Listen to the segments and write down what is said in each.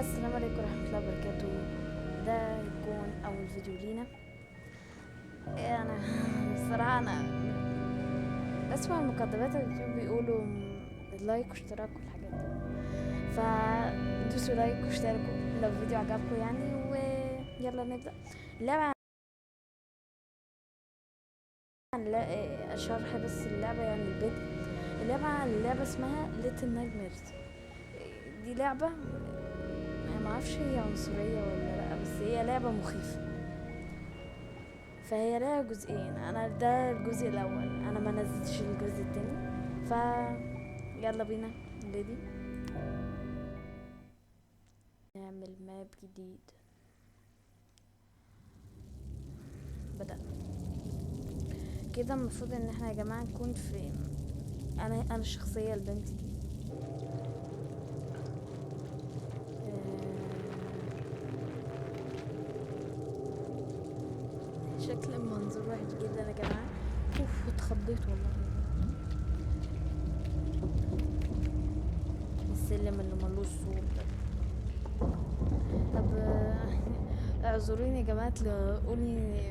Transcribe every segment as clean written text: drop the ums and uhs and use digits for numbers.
السلام عليكم ورحمة الله وبركاته. ده يكون أول فيديو لينا. أنا الصراحة أنا بسمع المقدمات اليوتيوب بيقولوا like واشتراك والحاجات دي، فدوسوا like واشتركوا لو الفيديو عجبكم يعني. ويلا نبدأ اللعبة. شرح بس اللعبة يعني البدء. اللعبة اسمها Little Nightmares. دي لعبة ما اعرفش هي عنصرية ولا لا، بس هي لعبة مخيفة. فهي لها جزئين، انا ده الجزء الاول، انا ما نزلتش الجزء التاني. ف يلا بينا نبتدي نعمل ماب جديد. بدأنا كده. المفروض ان احنا يا جماعة نكون في انا الشخصية البنت دي. شكل المنظور وحش جدا يا جماعة. اوف اتخضيت والله. السلم اللي ملوش صوت ده. طب اعذروني يا جماعة تلاقوني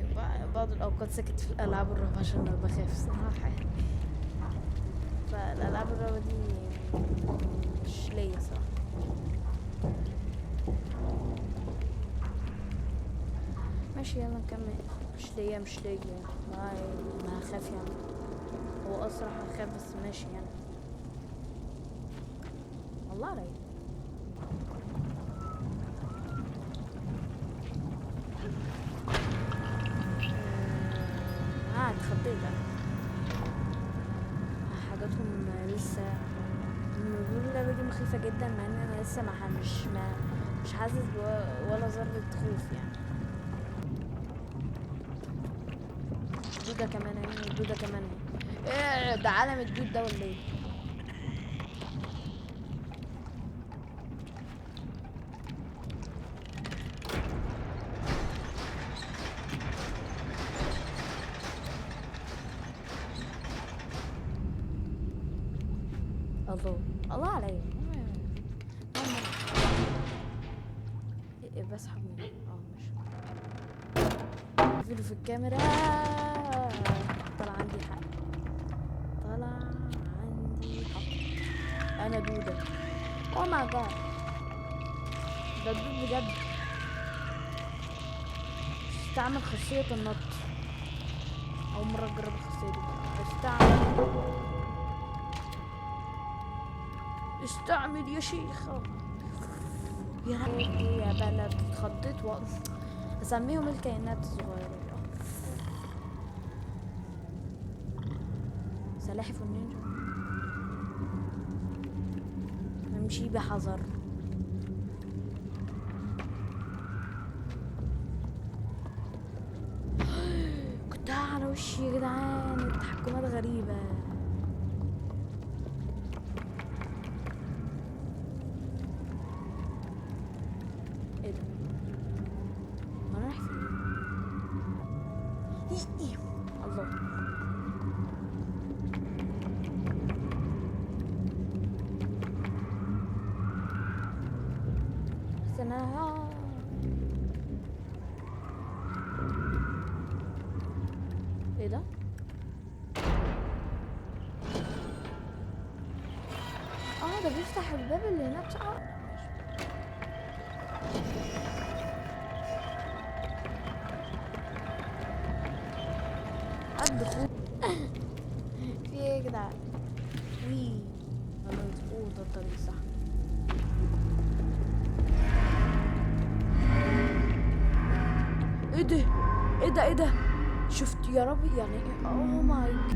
بعض الاوقات ساكت في الالعاب الرعب عشان انا بخاف صراحة. فالالعاب الرعب دي مش ليا صراحة. ماشي يلا نكمل. مش ليا ما هخاف يعني. هو اسرع هخاف بس ماشي يعني. والله عليا. اتخضيت انا. حاجاتهم لسه بيقولوا اللعبة دي مخيفة جدا، مع ان انا لسه مش حاسس ولا ذرة خوف يعني. دودة كمان اهي، دودة كمان اهي. ايه ده عالم الدود ده ولا ايه؟ الله الله عليا. ايه بسحب منه. ماشي. فيديو في الكاميرا. طلع عندي حق، طلع عندي حق. انا دودة. oh my God، ده دود بجد. استعمل خاصية النط. اول مرة اجرب الخاصية دي. استعمل يا شيخة. يا يا بلد اتخضيت. اسميهم الكائنات الصغيرة. سلاحف النينجا. نمشي بحذر. كنت على وشي يا جدعان. التحكمات غريبة. ايه ده؟ انا رايح فين؟ الله. ايه ده؟ ده بيفتح الباب اللي هناك. الدخول. في ايه يا جدعان؟ وي ده الطريق صح. ايه ده؟ ايه ده؟ ايه ده؟ شفت يا ربي يعني ايه؟ oh my.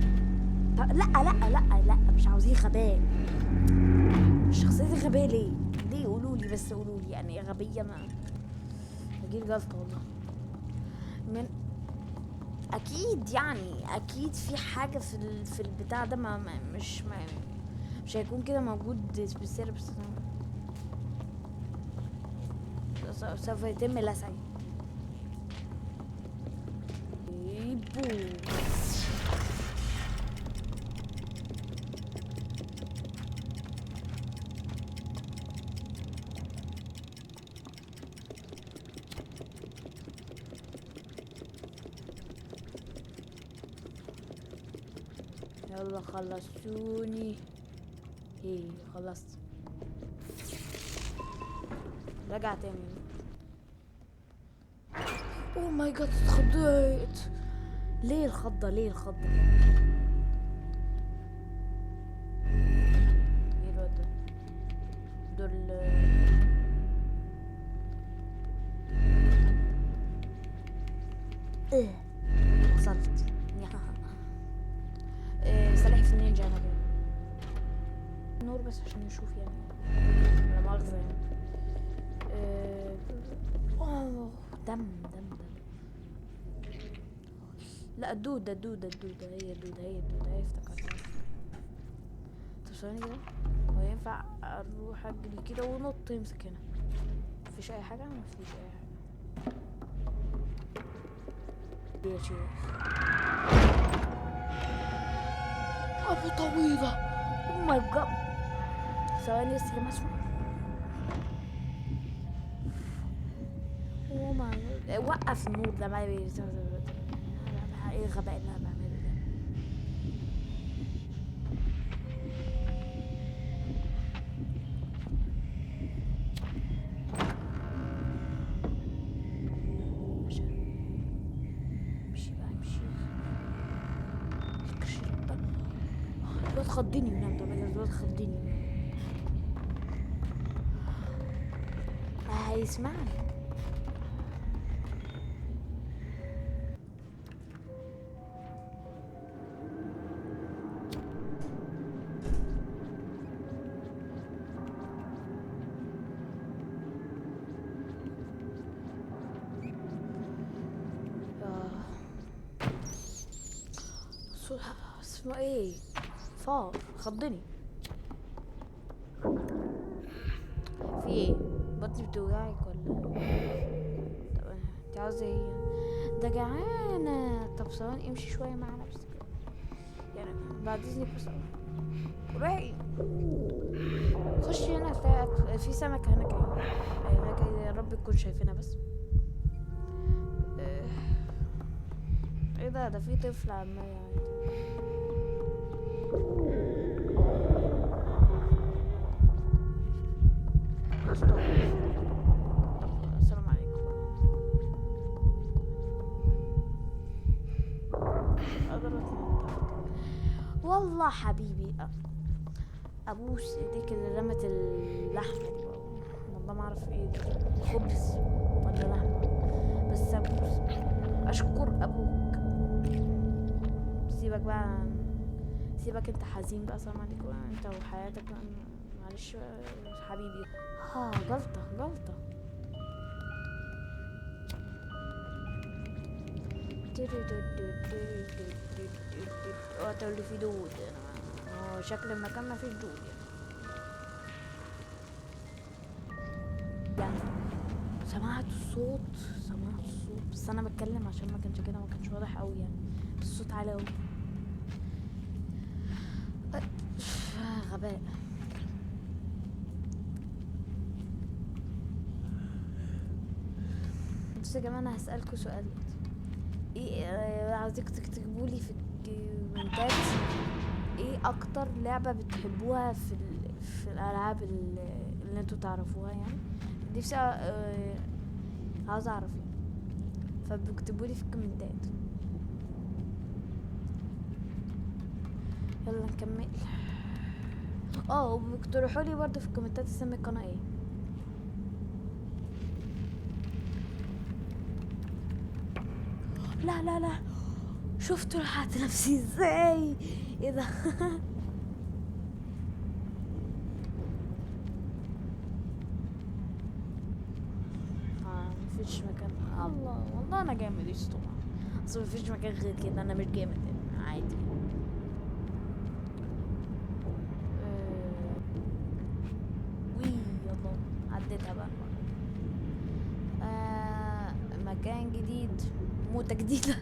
لا لا لا لا مش عاوزين غباء. الشخصية دي غبية ليه؟ ليه؟ قولوا لي بس، قولوا لي يعني غبية. ما هجيب جلطة والله. من اكيد يعني اكيد في حاجة في البتاع ده. ما مش ما مش هيكون كده موجود بالسير. بس سوف يتم لسعي. يلا خلصوني. ايه خلصت، رجع تاني. oh my God اتخضيت. ليه الخضة؟ ليه الخضة؟ ايه الواد ده؟ دول ايه وصلت. سلاحف النينجا. انا كده نور بس عشان نشوف يعني، لا مؤاخذة يعني. اوه دم دم دم. لا الدودة الدودة الدودة، هي الدودة، هي الدودة، هي افتكرتها. طب ثواني كده، هو ينفع اروح اجري كده ونط يمسك هنا؟ مفيش اي حاجة، مفيش اي حاجة. يا شيخ ابو طويلة. oh my God. ثواني بس يا جماعة. oh my، وقف النور ده ما ايه الغباء اللي انا بعمله ده؟ امشي بقى امشي. الواد خضني من طب الواد خضني. هيسمعني. اسمه ايه؟ فار خضني. في ايه؟ بطني بتوجعك ولا؟ طب انت عاوزه ايه؟ ده جعانة. طب ثواني امشي شوية مع نفسك يعني بعد اذنك. بس روحي خشي هنا، هتلاقي اكل. في سمكة هناك اهي هناك، يا رب تكون شايفينها بس. ايه ده؟ ده في طفل عمال يعني. السلام عليكم. اقدر اتنطط والله حبيبي. ابوس ايديك اللي رمت اللحمة دي، والله ما اعرف ايه دي، خبز ولا لحمه، بس ابوس. اشكر ابوك. سيبك بقى، سيبك انت حزين بقى. السلام عليكم انت وحياتك بقى، معلش حبيبي. ها جلطة جلطة. اوعى تقولي في دود. هو شكل المكان ما فيش دود يعني. سمعت الصوت، سمعت الصوت، بس انا بتكلم عشان ما كانش كده، ما كانش واضح قوي يعني، بس الصوت عالي قوي. غباء. بصوا يا جماعة، انا هسألكوا سؤال. ايه عاوزيكوا تكتبوا لي في الكومنتات ايه اكتر لعبه بتحبوها في الالعاب اللي انتوا تعرفوها يعني. نفسي عاوز اعرف يعني، فبكتبوا لي في الكومنتات. يلا نكمل. وباقترحوا لي برضه في الكومنتات اسم القناة ايه. لا لا لا، شفتوا لحقت نفسي ازاي؟ ايه ده؟ مفيش مكان. الله والله انا جامد يا اسطى، اصل مفيش مكان غير كده. انا مش جامد يعني، عادي. وي يلا عديتها بقى. مكان جديد، موتة جديدة.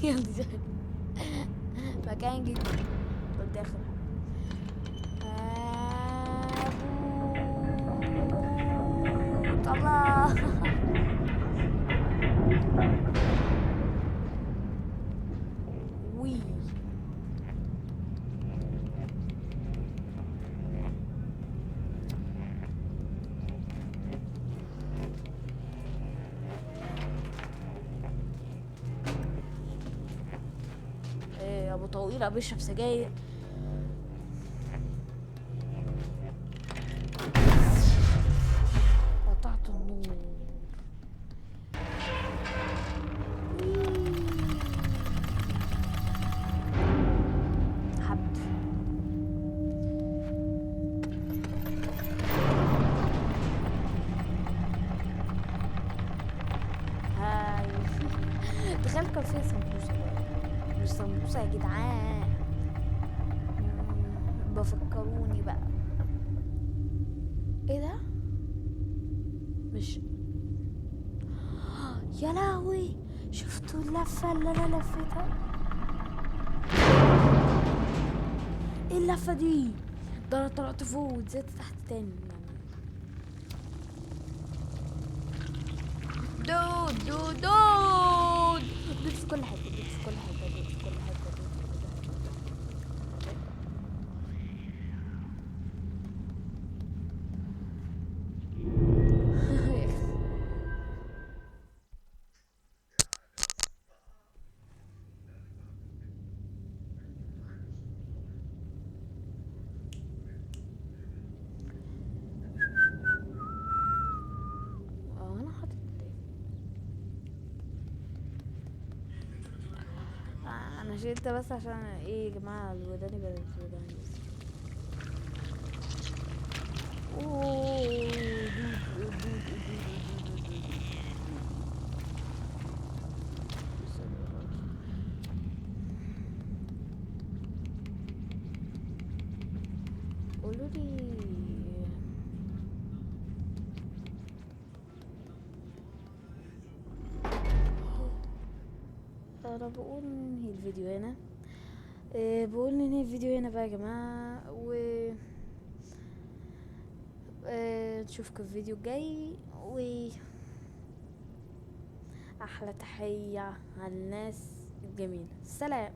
يلا مكان جديد. طب داخل الله. وي طويلة بيشرب سجاير. قطعت النور. حبل. هاي تخيل كان فيها سمبوسة بقى. مش سمبوسة يا جدعان، بفكروني بقى. ايه ده؟ مش يا لهوي، شفتوا اللفة اللي انا لفيتها؟ ايه اللفة دي؟ ده انا طلعت فوق ونزلت تحت تاني يعني. دود دود دود دود في كل حتة، دود في كل حتة، دود في كل حتة، دود في كل حتة. انا حاطط انا شلت بس عشان ايه يا جماعة، الوداني بدات وداني بس. اوه دود دود دود دود دود. قولوا لي انا بقول ننهي الفيديو هنا، بقول ننهي الفيديو هنا بقى يا جماعة، و نشوفكم في الفيديو الجاي. و احلى تحية على الناس الجميلة. سلام.